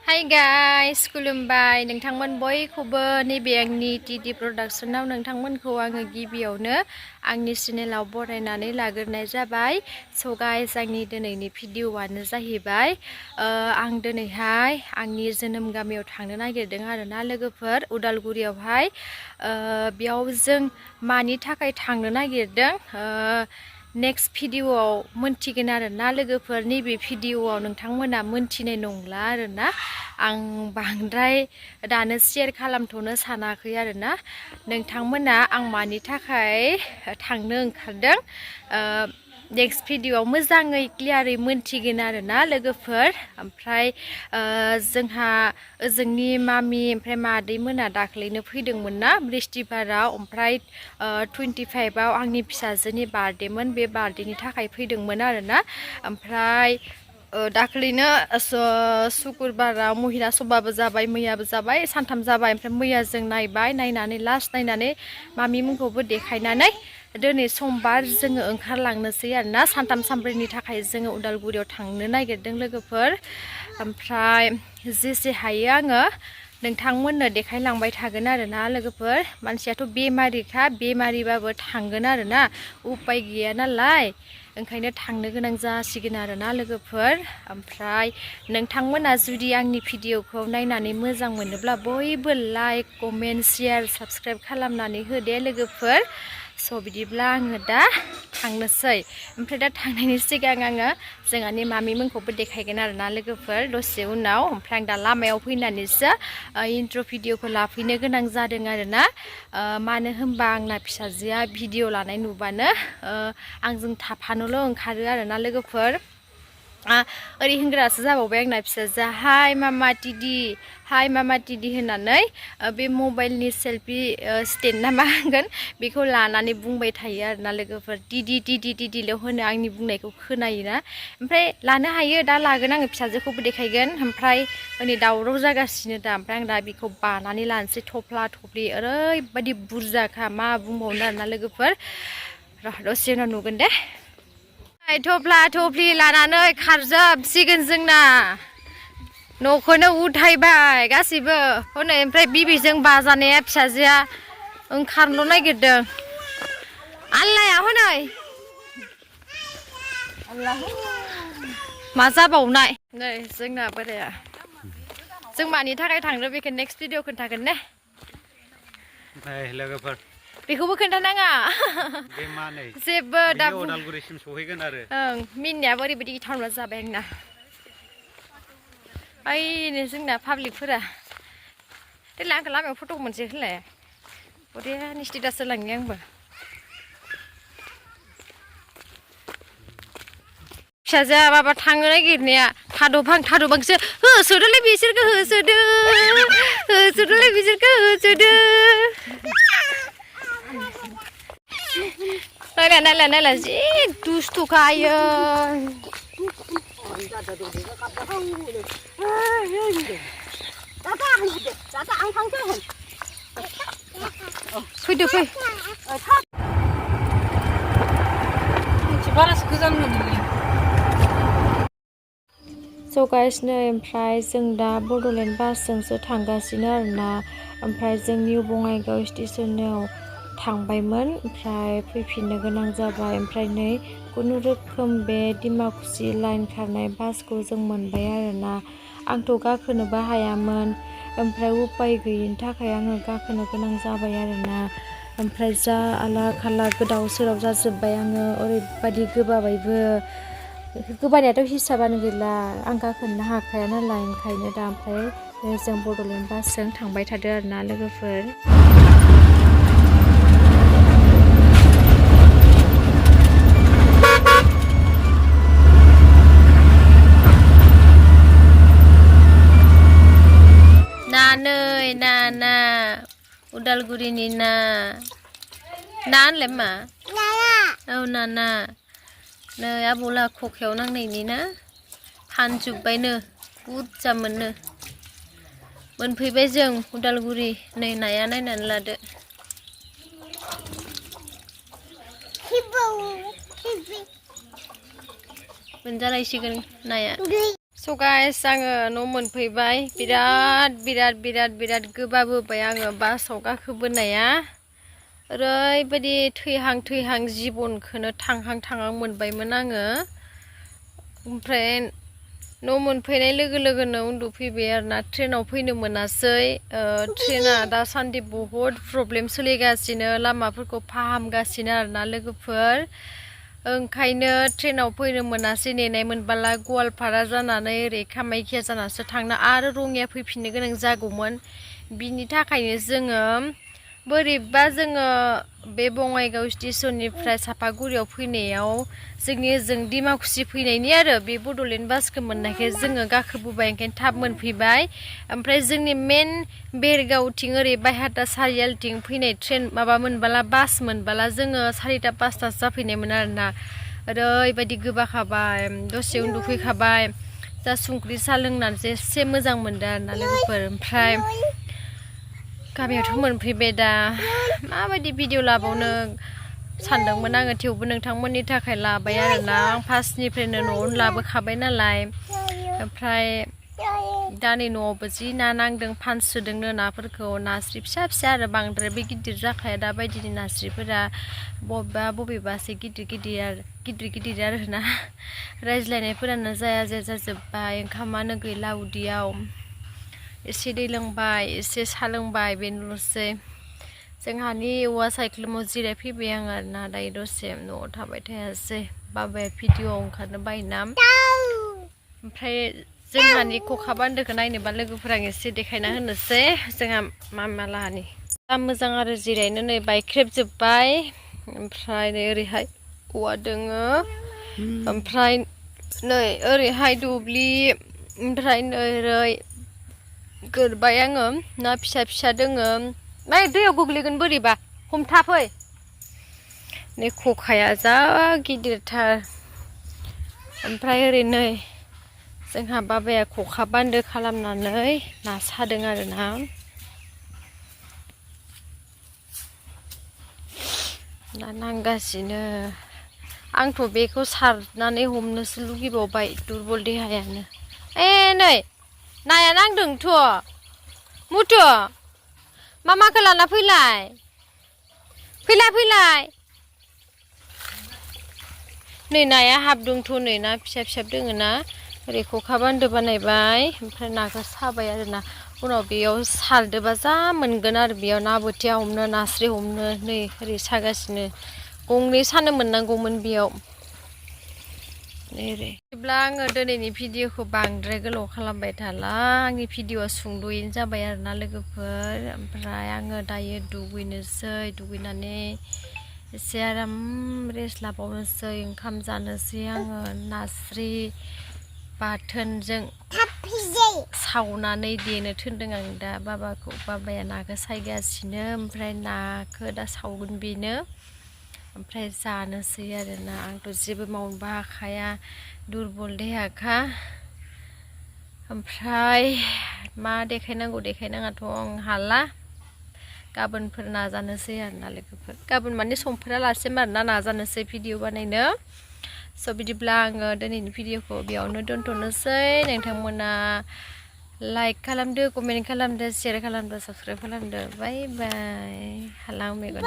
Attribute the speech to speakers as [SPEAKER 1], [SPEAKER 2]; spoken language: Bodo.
[SPEAKER 1] Hi guys, खुलुमबाय नोंथांमोन बयखौबो नैबे आंनि टिडि प्रडाक्शनाव नोंथांमोनखौ आङो गिबियावनो आंनि चेनेलाव बरायनानै लाग्रोनाय जाबाय। स' गाइस आंनि दिनैनि भिडिअ'आनो जाहैबाय आं दिनैहाय आंनि जोनोम गामियाव थांनो नागिरदों आरोना लोगोफोर उदालगुरियावहाय बेयाव जों मानि थाखाय थांनो नागिरदों नेक्स्ट भिडिअ'आव मोनथिगोन आरोना लोगोफोर नैबे भिडिअ'आव नोंथांमोना मोनथिनाय नंला आरोना आं बांद्राय दानो शेयार खालामथ'नो सानाखै आरोना नोंथांमोना आं मानि थाखाय थांनो ओंखारदों नेक्स्ट भिडिअ'आव मोजाङै क्लियारै मोनथिगोन आरोना लोगोफोर ओमफ्राय जोंहा ओजोंनि मामि ओमफ्राय मादैमोना दाख्लैनो फैदोंमोन ना बृहस्पतिबाराव ओमफ्राय 25आव आंनि फिसाजोनि बार्थडेमोन बे बार्थडेनि थाखाय फैदोंमोन आरोना ओमफ्राय दाख्लैनो सुकुरबाराव महिला सभाबो जाबाय मैयाबो जाबाय सानथाम जाबाय ओमफ्राय मैया जों नायबाय नायनानै लास्ट नायनानै मामिमोनखौबो देखायनानै दिनै समबार जोङो ओंखारलांनोसै आरोना सानथाम सानब्रैनि थाखाय जोङो उदालगुरियाव थांनो नागिरदों लोगोफोर ओमफ्राय जेसे हायो आङो नोंथांमोननो देखायलांबाय थागोन आरोना लोगोफोर मानसियाथ' बेमारिखा बेमारिबाबो थांगोन आरोना उपाय गैया नालाय ओंखायनो थांनो गोनां जासिगोन आरोना लोगोफोर ओमफ्राय नोंथांमोना जुदि आंनि भिडिअ'खौ नायनानै मोजां मोनोब्ला बयबो लाइक कमेन्ट शेयार साबस्क्राइब खालामनानै होदे लोगोफोर स' बिदिब्ला आङो दा थांनोसै ओमफ्राय दा थांनायनि सिगां आङो जोंहानि मामिमोनखौबो देखायगोन आरोना लोगोफोर दसे उनाव ओमफ्राय आं दा लामायाव फैनानैसो इन्ट्र' भिडिअ'खौ लाफैनो गोनां जादों आरोना मानो होनबा आंना फिसाजोआ भिडिअ' लानाय नुबानो आंजों थाफानोल' ओंखारो आरोना लोगोफोर ओरै होनग्रासो जाबावबाय आंना फिसाजोआ हाय मामा टिडि होननानै बे मबाइलनि सेल्फि स्टेन्ड ना मा होनगोन बेखौ लानानै बुंबाय थायो आरोना लोगोफोर टिडिल' होनो आंनि बुंनायखौ खोनायोना ओमफ्राय लानो हायो दा लागोन आङो फिसाजोखौबो देखायगोन ओमफ्राय ओरै दावराव जागासिनो दा ओमफ्राय आं दा बेखौ बानानै लानोसै थफ्ला थफ्लि ओरैबायदि बुरजाखा मा बुंबावनो आरोना लोगोफोर दसे उनाव नुगोन दे थफ्ला थफ्लि लानानै खारजोबसिगोन जोंना न'खौनो उथायबाय गासिबो हनै ओमफ्राय बिबैजों बाजानाया फिसाजोआ ओंखारनोल' नागिरदों आल्लाया हनै मा जाबावनाय नै जोंना बोराया जों मानि थाखाय थांदों बेखौ नेक्स्ट भिडिअ खोन्थागोन ने
[SPEAKER 2] लोगोफोर
[SPEAKER 1] बेखौबो खोन्थानाङा
[SPEAKER 2] बे माने
[SPEAKER 1] जेबो दा
[SPEAKER 2] उदालगुरिसिम सहैगोन आरो
[SPEAKER 1] मिनियाबो ओरैबायदि गिथावना जाबाय आंना ओइनो जोंना पाब्लिकफोरा देलाय आंखौ लामायाव फट' मोनसे होलाय बरियानि स्टेटास होलांनि आंबो फिसाजोआ माबा थांनो नागिरनाया थाद'बांसो होसोदोलै बिसोरखौ होसोदोलै बिसोरखौ होसोदो नायला जि दुस्थ'खा आयै फैदो फै बारासो गोजान मोनो स' गाइस नै ओमफ्राय जों दा बड'लेण्ड बासजोंसो थांगासिनो आरोना ओमफ्राय जों निउ बङाइगाव स्टेसनाव थांबायमोन ओमफ्राय फैफिननो गोनां जाबाय ओमफ्राय नै खुनुरोखोम बे डिमाकुसि लाइन खारनाय बासखौ जों मोनबाय आरोना आंथ' गाखोनोबो हायामोन ओमफ्राय उपाय गैयिनि थाखाय आङो गाखोनो गोनां जाबाय आरोना ओमफ्राय जा आला खाला गोदाव सोराव जाजोब्बाय आङो ओरैबायदि गोबाबायबो गोबानायाथ' हिसाबानो गैला आं गाखोनो हाखाया नालाय ओंखायनो दा ओमफ्राय जों बड'लेण्ड बासजों थांबाय थादों आरोना लोगोफोर ना उदालगुरिनि ना होनलाय मा औ ना नै आबौला खखायाव नांनायनि ना फानजोब्बायनो बुरजा मोनफैबाय जों उदालगुरि नै नाया नायनानै लादो मोनजालायसिगोन नाया So guys, आङो न' मोनफैबाय बिराद गोबाबोबाय आङो बासाव गाखोबोनाया ओरैबायदि थैहां जिबनखौनो थांहां मोनबायमोन आङो ओमफ्राय न' मोनफैनाय लोगोनो उन्दुफैबाय आरोना ट्रेनाव फैनो मोनासै ट्रेना दासान्दि बहुद प्रब्लेम सोलिगासिनो लामाफोरखौ फाहामगासिनो आरोना लोगोफोर ओंखायनो ट्रेनाव फैनो मोनासै नेनाय मोनबाला गवालपारा जानानै ओरै कामाख्या जानासो थांना आरो रङिया फैफिननो गोनां जागौमोन बिनि थाखायनो जोङो बोरैबा जोङो बे बङाइगाव स्टेशननिफ्राय सापागुरियाव फैनायाव जों डिमाकुसि फैनायनि आरो बे बड'लेण्ड बासखौ मोननायखाय जोङो गाखोबोबाय ओंखायनो थाब मोनफैबाय ओमफ्राय जोंनि मेन बेरगावथिं ओरै बायहाटा सारियालथिं फैनाय ट्रेन माबा मोनबाला बास मोनबाला जोङो 4टा 5टासो जाफैनायमोन आरोना ओरैबायदि गोबाखाबाय दसे उन्दुफैखाबाय दा संख्रि साहा लोंनानैसो एसे मोजां मोनदों आरोना लोगोफोर ओमफ्राय गामियावथ' मोनफैबाय दा माबायदि भिडिअ लाबावनो सानदोंमोन आङो थेवबो नोंथांमोननि थाखाय लाबाय आरोना आं फार्स्टनिफ्रायनो न'आवनो लाबोखाबाय नालाय ओमफ्राय दा नै न'आवबो जि ना नांदों फानसोदोंनो नाफोरखौ नास्रि फिसा आरो बांद्राय बे गिदिर जाखाया दा बायदिनि नास्रिफोरा बबेबासो गिदिर आरोना रायज्लायनायफोरानो जाया जाजोब्बाय ओंखामानो गैला उदैयाव एसे दै लोंबाय एसे साहा लोंबाय बेनोल'सै जोंहानि औवा सायख्लुमाव जिरायफैबाय आं आरोना दायो दसे न'आव थाबाय थायासै बाबाया भिडिअ ओंखारनो बायोना ओमफ्राय जोंहानि खखा बान्दोखौ नायनोबा लोगोफोरा आं एसे देखायना होनोसै जोंहा मालाहानि दा मोजां आरो जिरायनो नै बायख्रेबजोब्बाय ओमफ्राय नै ओरैहाय औवा दोङो ओमफ्राय नै ओरैहाय दुब्लि ओमफ्राय नै ओरै गोरबाय आङो ना फिसा दोङो नै दैयाव गोग्लैगोन बोरैबा हमथाफै नै खखाया जा गिदिरथार ओमफ्राय ओरै नै जोंहा बाबाया खखा बान्दो खालामनानै ना सादों आरोना ना नांगासिनो आंथ' बेखौ सारनानै हमनोसो लुगैबावबाय दुरबल देहायानो नै नाया नांदोंथ' मुथु मामाखौ लाना फैलाय नै नाया हाबदोंथ' नै ना फिसा दोङो ना ओरै खखा बान्दो बानायबाय ओमफ्राय नाखौ साबाय आरोना उनाव बेयाव सारदोबा जा मोनगोन आरो बेयाव ना बोथिया हमनो नास्रि हमनो नै ओरै सागासिनो गंनै सानो मोननांगौमोन बेयाव ओरै बिदिब्ला आङो दिनैनि भिडिअखौ बांद्राय गोलाव खालामबाय थाला आंनि भिडिअआ सुंद'यैनो जाबाय आरोना लोगोफोर ओमफ्राय आङो दायो दुगैनानै एसे आराम रेस्ट लाबावनोसै ओंखाम जानोसै आङो नास्रि बाथोनजों सावनानै देनो थिनदों आं दा बाबाया नाखौ सायगासिनो ओमफ्राय नाखौ दा सावगोन बेनो ओमफ्राय जानोसै आरोना आंथ' जेबो मावनोबो हाखाया दुरबल देहाखा ओमफ्राय मा देखायनाङाथ' आं हाला गाबोनफोर नाजानोसै आरोना लोगोफोर गाबोन माने समफोरालासिम आरोना नाजानोसै भिडिअ बानायनो स' बिदिब्ला आङो दिनैनि भिडिअखौ बेयावनो दोनथ'नोसै नोंथांमोना लाइक खालामदो कमेन्ट खालामदो शेयार खालामदो साबस्क्राइब खालामदो बाय बाय हाला मेगन